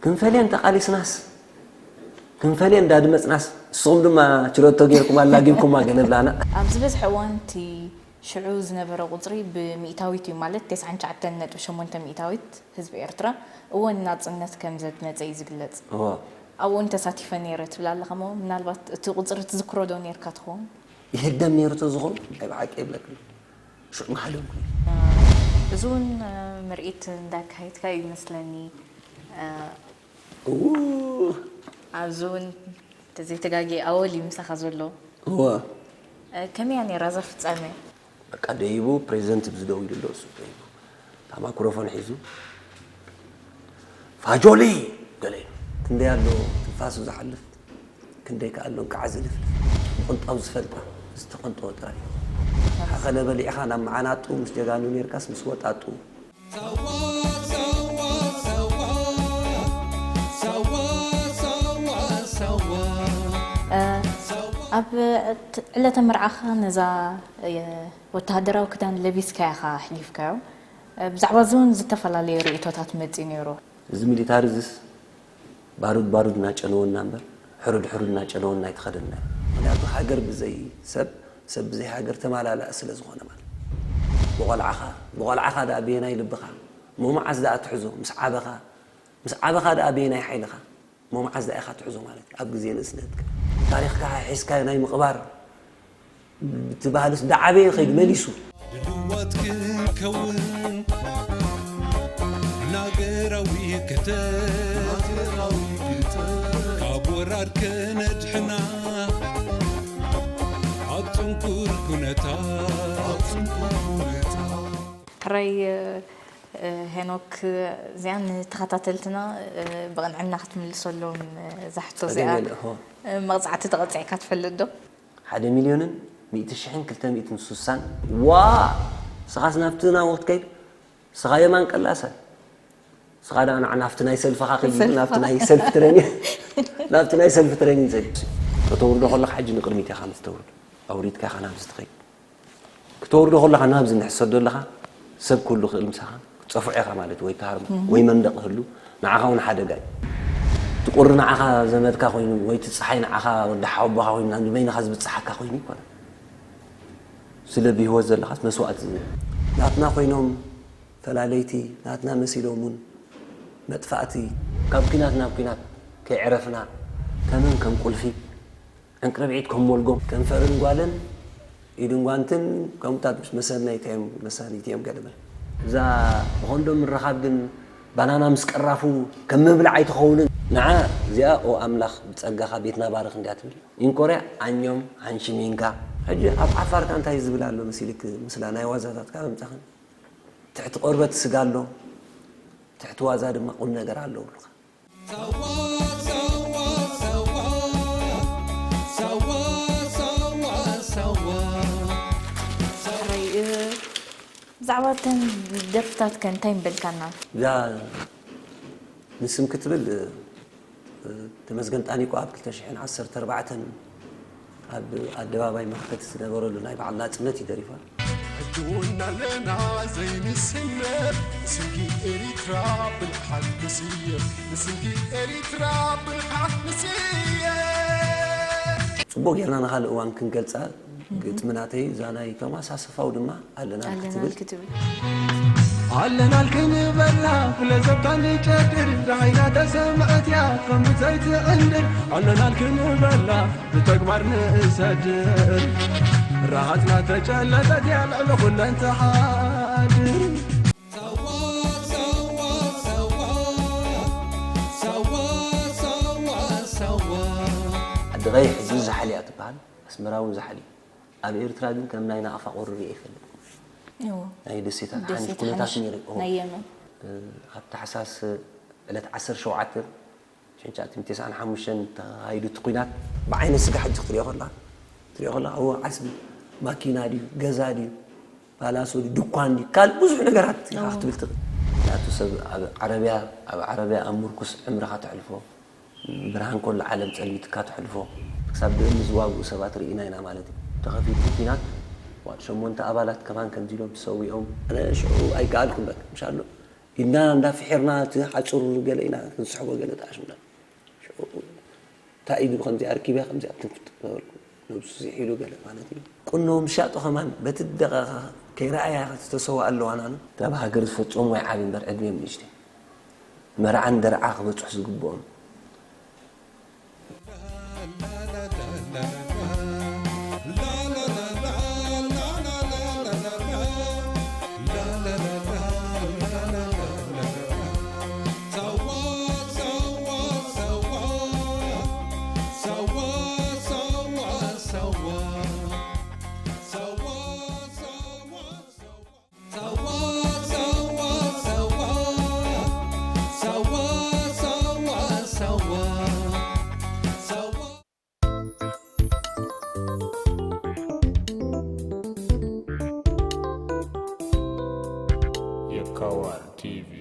ክንፈልየን ተቓሊስናስ ክንፈልየን እንዳድመፅናስ ንስኹም ድማ ችረቶ ጌርኩም ኣላጊብኩማ ገለ ብላና። ኣብ ዝበዝሐ እዋን እቲ ሽዑ ዝነበረ ቁፅሪ ብሚእታዊት እዩ፣ ማለት ተስዓን ትሽዓተን ነጥቢ ሸሞንተ ሚእታዊት ህዝቢ ኤርትራ እወ ንናፅነት ከም ዘድመፀ እዩ ዝግለፅ። እወ ኣብኡ እውን ተሳቲፈ ነይረ ትብል ኣለኻ እሞ ምናልባት እቲ ቁፅሪ ትዝክሮ ዶ ነይርካ ትኸውን? ይህደም ነይሩ ተዝኾን ናይ ብሓቂ የብለክን ሽዑ መሃለምኩ። እዚ እውን ምርኢት እንዳካየድካ እዩ ይመስለኒ። እው ኣብዚ እውን ተዘይተጋጌ ኣወል እዩ ምሳኻ ዘሎ። እወ ከመያ ነይራ እዛ ፍጻሜ? በቃ ደይቡ ፕሬዚደንት ብዝደው ኢሉ ኣሎ እሱ ደይቡ እታ ማክሮፎን ሒዙ ፋጆሊ ገለ ኢሉ ክንደይ ኣሎ ትንፋሱ ዝሓልፍ ክንደይ ከኣ ኣሎ እንቃዕ ዝልፍልፍ ምቕንጣው ዝፈልጣ ዝተቐንጠወ ጥራይ ሓኸለ በሊዕኻ ናብ መዓናጡ ምስ ጀጋኑ ኔርካስ ምስ ወጣጡ ኣብ ዕለተ መርዓኻ ነዛ ወተሃደራዊ ክዳን ለቢስካ ኢኻ ኣሕሊፍካዮ። ብዛዕባ እዚ እውን ዝተፈላለዩ ርእይቶታት መፂኡ ነይሩ። እዚ ሚሊታሪ እዚስ ባሩድ ባሩድ እናጨነወና እምበር ሕሩድ ሕሩድ እናጨነወና ኣይተኸደናዮ። ምኽንያቱ ሃገር ብዘይ ሰብ፣ ሰብ ብዘይ ሃገር ተማላላኢ ስለ ዝኾነ ማለት እዩ። ብቖልዓኻ፣ ብቖልዓኻ ደኣ በየናይ ልብኻ፣ እሞ መዓስ ደኣ ትሕዞ፣ ምስ ዓበኻ፣ ምስ ዓበኻ ደኣ በየናይ ሓይልኻ፣ እሞ መዓስ ደኣ ኢኻ ትሕዞ ማለት እዩ። ኣብ ግዜ ንእስነትካ ታሪኽካ ሒዝካዮ ናይ ምቕባር እቲ ባህልስ እንዳዓበየ ይኸይድ መሊሱ። ድልዋት ክንከውን ናገራዊ ክተት ካብ ወራር ከነድሕና ኣብ ጽንኩር ኩነታት ሕራይ ሄኖክ እዚኣ ንተኸታተልትና ብቕንዕና ክትምልሰሎም እዛ ሕቶ እዚኣ መቕጻዕቲ ተቐጺዕካ ትፈልጥ ዶ? ሓደ ሚልዮንን ሚእቲ ሽሕን ክልተ ሚእትን ሱሳን ዋ ስኻስ ናብቲ ናብኡ ክትከይድ ስኻ የማን ቀላሰ ስኻ ደኣ ንዓ ናብቲ ናይ ሰልፍኻ ከይድ ናብቲ ናይ ሰልፍ ትሬኒንግ ናብቲ ናይ ሰልፍ ትሬኒንግ ዘድ ከተውርዶ ከለኻ ሕጂ ንቕድሚት ኢኻ ምስ ተውርዶ ኣውሪድካ ኢኻ ናብዚ ትኸይድ ክተውርዶ ከለኻ ናብዚ እንድሕር ትሰዶ ኣለኻ ሰብ ክህሉ ክእል ምሳኻ ክትፀፍዖ ኢኻ ማለት ወይ ክሃርሞ ወይ መንደቕ ክህሉ ንዓኻ እውን ሓደጋ እዩ። እቲ ቁሪ ንዓኻ ዘመድካ ኮይኑ ወይ እቲ ፀሓይ ንዓኻ ወዲ ሓወቦኻ ኮይኑ ናብ ንበይንኻ ዝብፅሓካ ኮይኑ ይኮነ። ስለ ብህይወት ዘለኻስ መስዋእቲ ዝብል ናትና ኮይኖም ፈላለይቲ ናትና መሲሎም እውን መጥፋእቲ ካብ ኲናት ናብ ኲናት ከይዕረፍና ተመን ከም ቁልፊ ዕንቅርብዒት ከም ሞልጎም ከንፈርን ጓልን ኢድን ጓንትን ከምኡታት ምስ መሰነይታ እዮም መሳኒት እዮም ገለ በል። እዛ ብኾንዶም ምርኻብ ግን ባናና ምስ ቀራፉ ከም መብልዕ ኣይትኸውንን። ንዓ እዚኣ ኦ ኣምላኽ ብጸጋኻ ቤትና ባርኽ እንድያ ትብል። ኢንኮርያ ዓኞም ሓንሽሚንካ። ሕጂ ኣብ ዓፋርካ እንታይ ዝብል ኣሎ መሲልክ ምስላ ናይ ዋዛታትካ ምጻኽን። ትሕቲ ቆርበት ስጋ ኣሎ ትሕቲ ዋዛ ድማ ቁም ነገር ኣሎ ብሉኻ። ብዛዕባ እተን ደርፍታትከ እንታይ ምበልካና? እዛ ንስም ክትብል ተመስገን ጣኒቆ ኣብ ክልተ ሽሕን ዓሰርተ ኣርባዕተን ኣብ ኣደባባይ መኽፈቲ ዝነበረሉ ናይ በዓል ናጽነት እዩ ደሪፋ። ሕጂ እውን ኣለና ዘይንስነፍ ብስንኪ ኤሪትራ ብልሓት ንስየፍ ብስንኪ ኤሪትራ ብልሓት ንስየፍ። ጽቡቕ ጌርና ንኻልእ እዋን ክንገልጻ ግጥሚ ናተይ እዛ ናይ ቶማስ ኣሰፋው ድማ ኣለና ክትብል ክትብል ኣለናል ክንበላ ብለዘብታ ንጨድር ራዕይና ተሰምዐት እያ ከምዘይትዕንድር ኣለናል ክንበላ ብተግባር ንእሰድር ራሃፅና ተጨለጠት እያ ልዕሊ ኩለን ትሓድር ዓዲ ቀይሕ ሕጂ ዛሕል እያ ትበሃል ኣስመራ እውን ዛሕል እዩ ኣብ ኤርትራ ግን ከም ናይ ናቕፋ ቁሪ ሪኤ ይፈልጥ ናይ ደሴታት ሓኒሽ ኩነታት ነይሩ ናይ የመን ኣብ ታሕሳስ ዕለት ዓሰርተ ሸውዓተ ሽሕን ትሽዓተ ሚእትን ተስዓን ሓሙሽተን ተኻይዱ እቲ ኩናት ብዓይነ ስጋ ሕጂ ክትሪኦ ከላ ትሪኦ ከላ እዎ ዓስቢ ማኪና ድዩ ገዛ ድዩ ፓላሶ ድዩ ድኳን ድዩ ካልእ ብዙሕ ነገራት ኢኻ ክትብል ትኽእል ናቱ ሰብ ኣብ ዓረብያ ኣብ ዓረብያ ኣብ ምርኩስ ዕምርኻ ተሕልፎ ብርሃን ከሎ ዓለም ጸልሚትካ ተሕልፎ ክሳብ ብእምኒ ዝዋግኡ ሰባት ርኢና ኢና ማለት እዩ። ተኸፊቱ ኲናት ዋት ሸሞንተ ኣባላት ከማን ከምዚ ኢሎም ተሰዊኦም። ኣነ ሽዑ ኣይከኣልኩን በቃ ምሻሎ ኢድና እንዳፍሒርና እቲ ሓፁር ገለ ኢና ክንስሕቦ ገለ ተዓሽምና ሽዑ እንታይ ኢዱ ከምዚኣ ኣርኪብያ ከምዚኣ ትንፍጥ ነበርኩ ነብሱ ስሒሉ ገለ ማለት እዩ ቁኖ ምሻጡ ከማን በቲ ደቐኻ ከይረኣያ ተሰዋ ኣለዋና ናብ ሃገር ዝፈፀሙ ወይ ዓቢ እምበር ዕድሜ ምንሽቲ መርዓን ደርዓ ክበፅሑ ዝግብኦም የካዋር ቲቪ